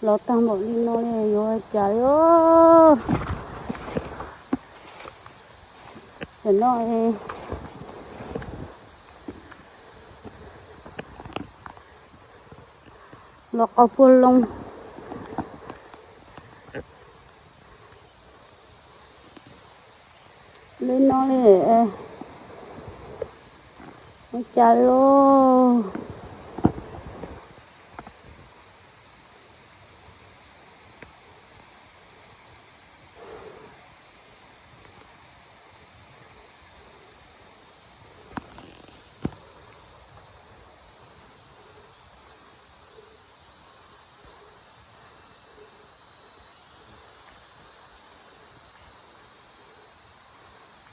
Los tag npaum li no li yuav ua cas li os. Tam no los qau puag loo li no li, ua cas li os.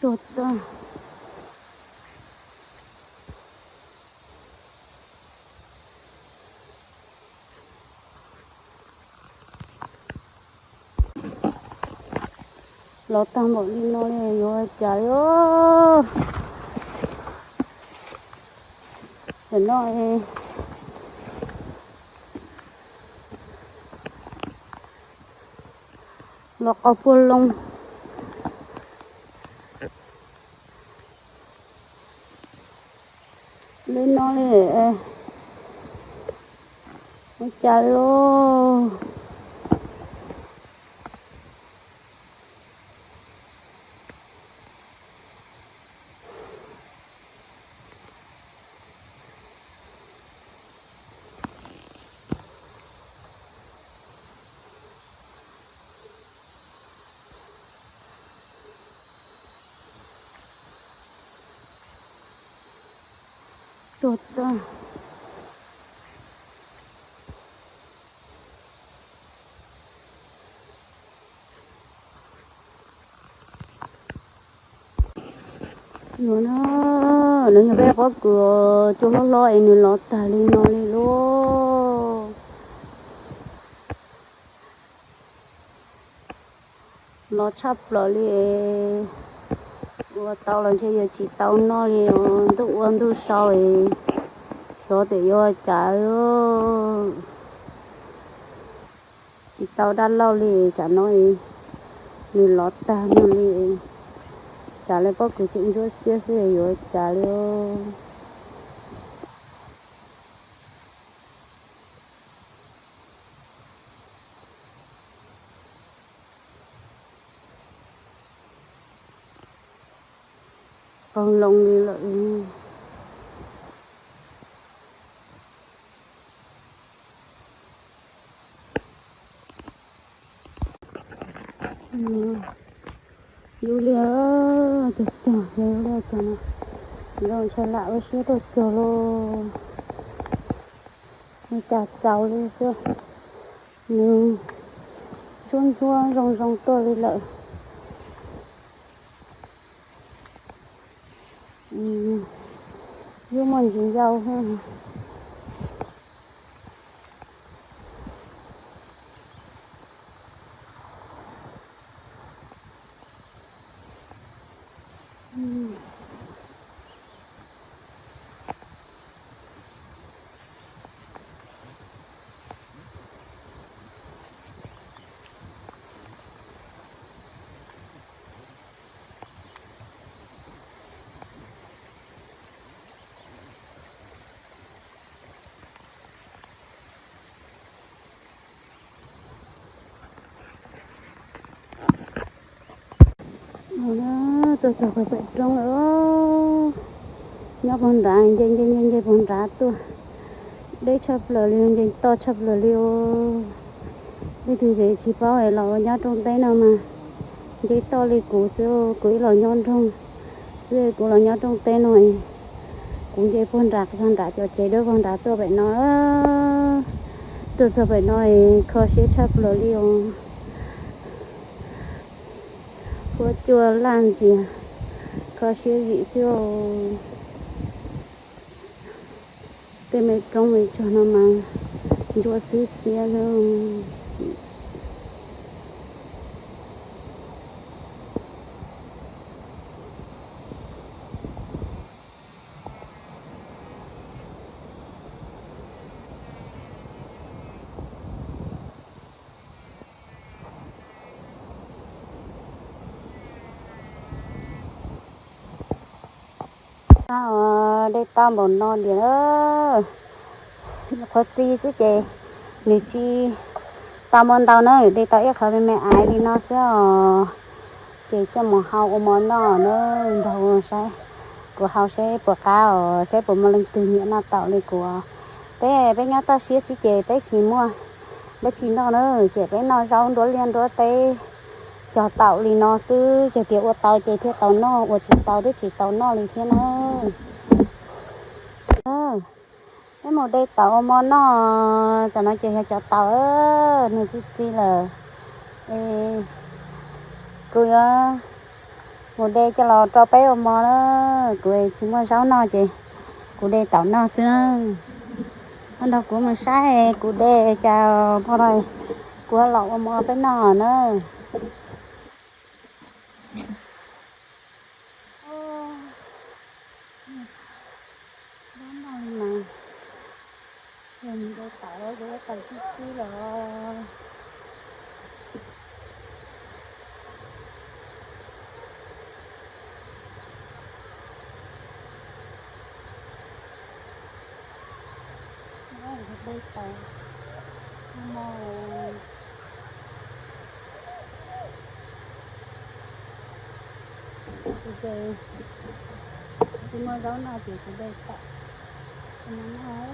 Tuag tag. Los tag npaum li no li yuav ua cas li os. Tam no los qau puag loo li no li, ua cas li os. Tuag tag. Yuav no, nws yog peb pob kws cua hlob hlob es nws los tag li no li lauj. Los tshaj plaws li. Ua tau los ntshe yuav tsis tau noj li os, ntuj ua ntuj sau es xyov tias yuav ua cas. Tsis tau dab laug li, tsam no nws los tag no li. Tsam lawv pob kws tseem ntsuab xiab xwb yuav ua cas li. Qaug loo li lawm. Yus li, cog cog li cog no, zoo ntshe lam ua siab tuaj cog lauj. Nws cas txaus li xwb, nws ntsuab ntsuab zoo zoo tuaj li lawm. Yus muaj ntsis yau xwb. Tuaj txog pem roob lawm. Nyob puag nrad nce nce nce nce puag nrad tuaj. Deb tshaj plaws li, nce toj tshaj plaws li os. Leej twg tsis paub es los nyob rooj teb no mas nce toj li kuv xwb, kuv ib los nyob nroog xwb, kuv los nyob rooj teb no. Kuv nce puag nrad, puag nrad cov tsev dawb puag nrad tuaj pem no. Tuaj txog pem no kho siab tshaj plaws li os. Huab cua laj ntxias, kho siab zim xwb os. Tej me roob me tsog no mas ntsuab xwb xiab xwb. Os, de tau npaum no diam, qhuav txi xwb ces nws tsis tau muaj ntau na, de tau ib qho me me aiv li no xwb os. Ces coj mus hau ua mov noj na, nrog saib, kuv hau seb puas qab os, saib puas muaj leej twg nyiam noj taum li kuv. Peb, peb nyob toj siab xwb ces peb tsis muaj dab tsi noj na, ces peb noj zaub nruab liaj nruab teb cog taum li no xwb, yog tias ua tau ces thiaj tau noj, ua tsis tau twb tsis tau noj li thiab na. Peb mus de taum ua mov noj, tam no ces yog cov taum nws txi txi lawm. Es kuv yuav mus de coj los rau peb ua mov na, kuv tsis muaj zaub noj ces kuv de taum noj xwb. Koj nrog kuv mus saib kuv de cas pog, kuv los ua mov peb noj na. Zaub noj li mas, yog nws de taum, de taum tib tib los. De taum, no ces tsis muaj zaub noj ces kuv de taum no noj.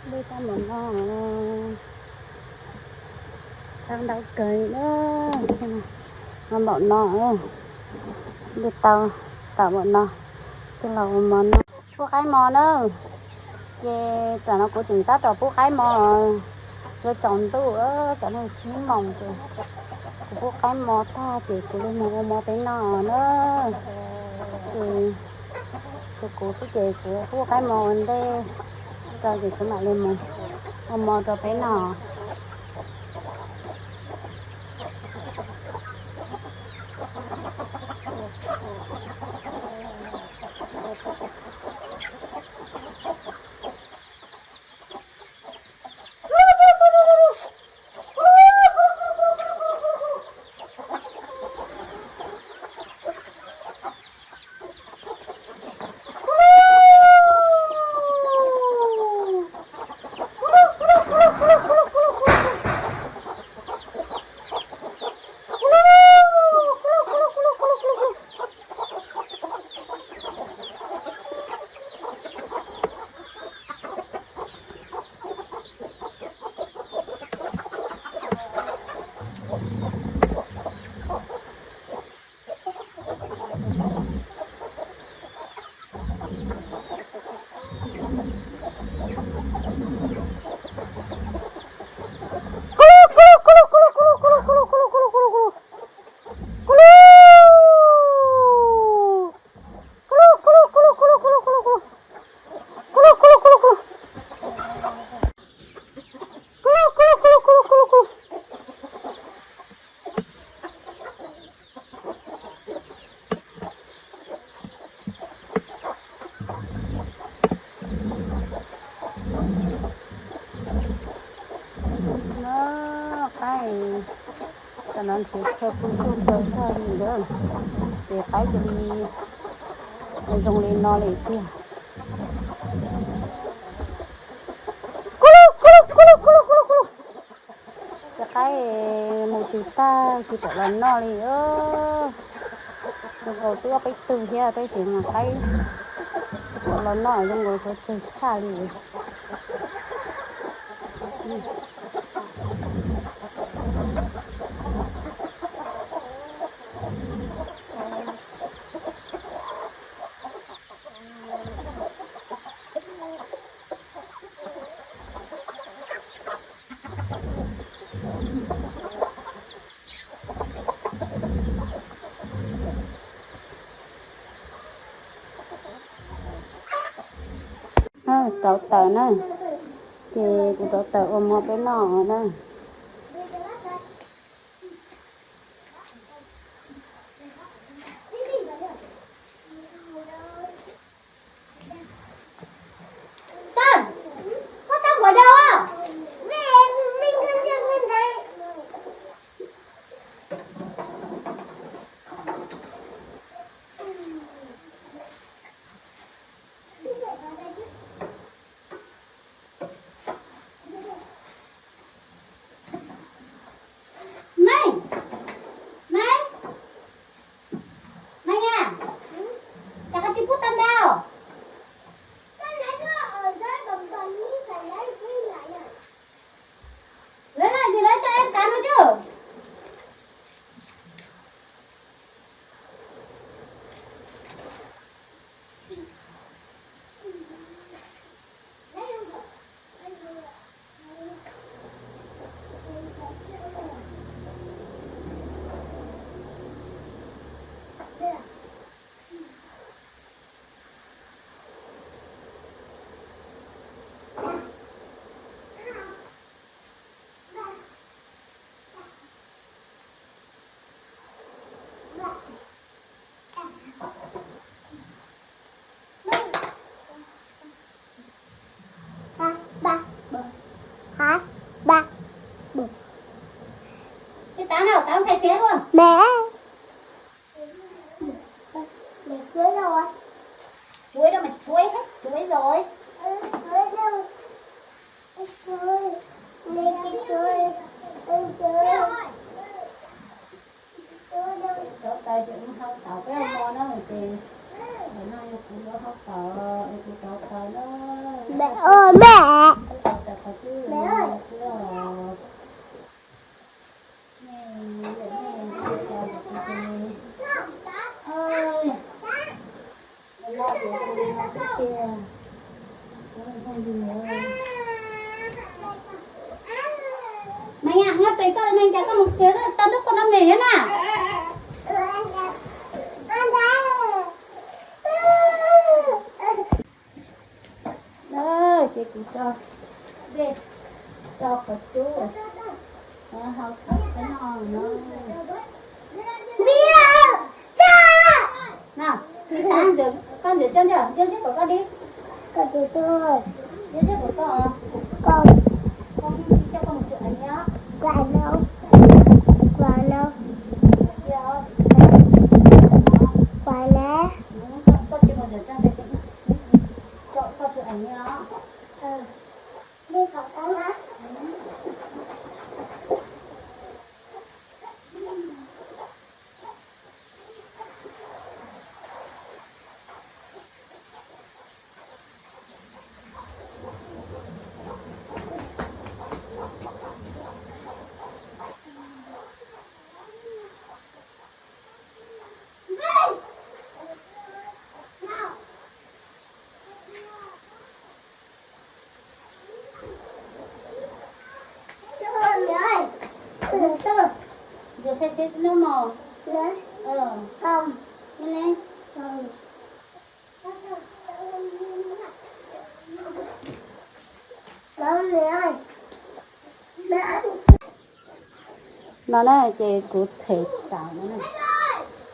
De tau npaum no, tau ntau kawg li na. Npaum no, de tau, tau npaum no, coj los ua mov noj. Pub qaib mov na. Ces tam no kuv tseem tab tom pub qaib mov, yuav tsaus ntuj, tam no tsib moos ces kuv pub qaib mov tag ces kuv li mus ua mov peb noj na. Ces kuv, kuv xwb ces kuv pub qaib mov ua ntej tso ces kuv mam li mus ua mov rau peb noj. No nrhiav chaw pw xyoo tsaws saj li ntawd, ces qaib cia li zoo li no li tiag. Kuj lug, kuj lug, kuj lug, kuj lug, kuj lug, kuj lug. Cov qaib mus twg tag tsis pom los noj li. Zoo nkaus twb ob peb tug thiab tab sis mas qaib tsis pom los noj, zoo nkaus tshuav tsawg tshaj li. Rauv taws na, ces kuv rauv taws ua mov peb noj na. Meej, Meej, Meej a, cas koj tsis pub tau ntau? Lawv laj ntsis lawv tso em kav no tso. Tsis tau no, tau ntxhais xiav luaj. Mẹ. Mẹ chuối đâu? Chuối đâu mà chuối hết, chuối rồi. Chuối đâu? Chuối. Mẹ cái chuối. Chuối. Rauv taws ces ua hau taws peb ua mov na ces, ntawm no yog kuv yuav hau taws es kuv rauv taws na. Mẹ ơi, mẹ. Rauv taws qhov twb xwb os. Mày à, ngó tùy con mày chả con một đứa tao nước con năm nỉ na. Ces kuv tso dej, tso qhov cub, hau taws peb noj no. Koj ntxiv coj ntxiv, ntxiv kom koj dib. Ntxiv kom koj, koj coj koj mus tsuam ni. Koj tsis mus tsuam tso sawv tsees, koj tsuam ni os. Ntsuag saib seb nub mos. No na ces kuv txhem tawm no,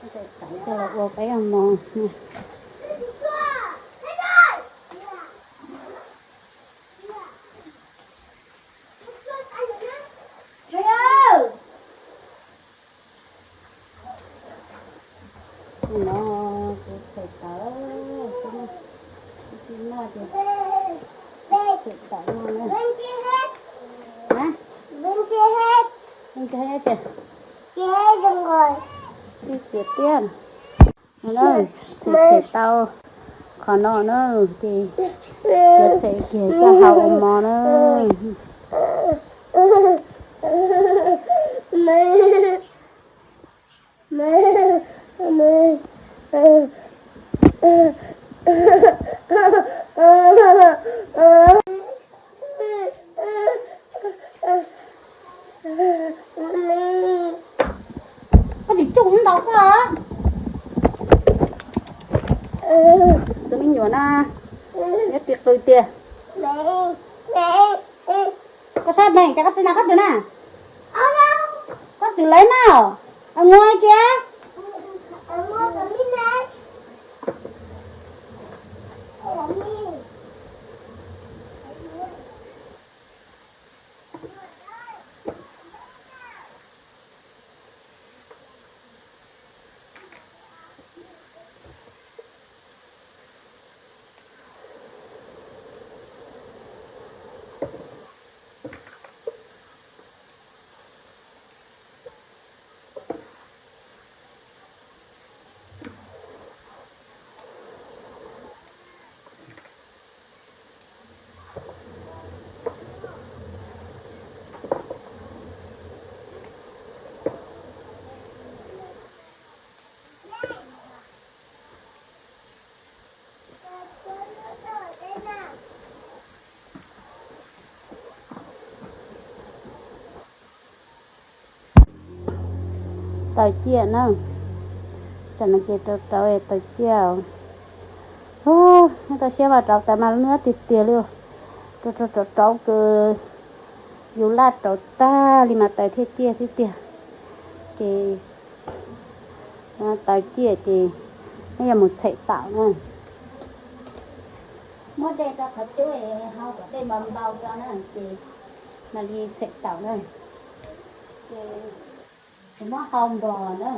txhem tawm coj los ua peb ua mov. No kuv txhais tau, tsis noj ces txhais tau no na. Ib xiav tiab. No na, txhais tau qhov no na, ces yuav txhais kiag coj hau ua mov na. Koj tsis tsuj ntau koj. Tus me nyuam no nyob ris qw tiag. Koj sab meeg, cas koj tw na, koj tw na. Koj tw lawv na. Ua kiag. Taws ciaj na. Tsam no ces rau rauv taws ciaj. Hu, nyob tau siab mas rauv taws mas lub hnub tiag tiag li. Rau rau rauv rauv kws yus laj rauv tag li mas taws thiaj ciaj xwb tiag. Ces taws ciaj ces neb yuav mus txham taum na. Muab dej rau qhov cub, hau kom dej npau npau rau na ces mam li txham taum na. Ces kuv muab hau npog na.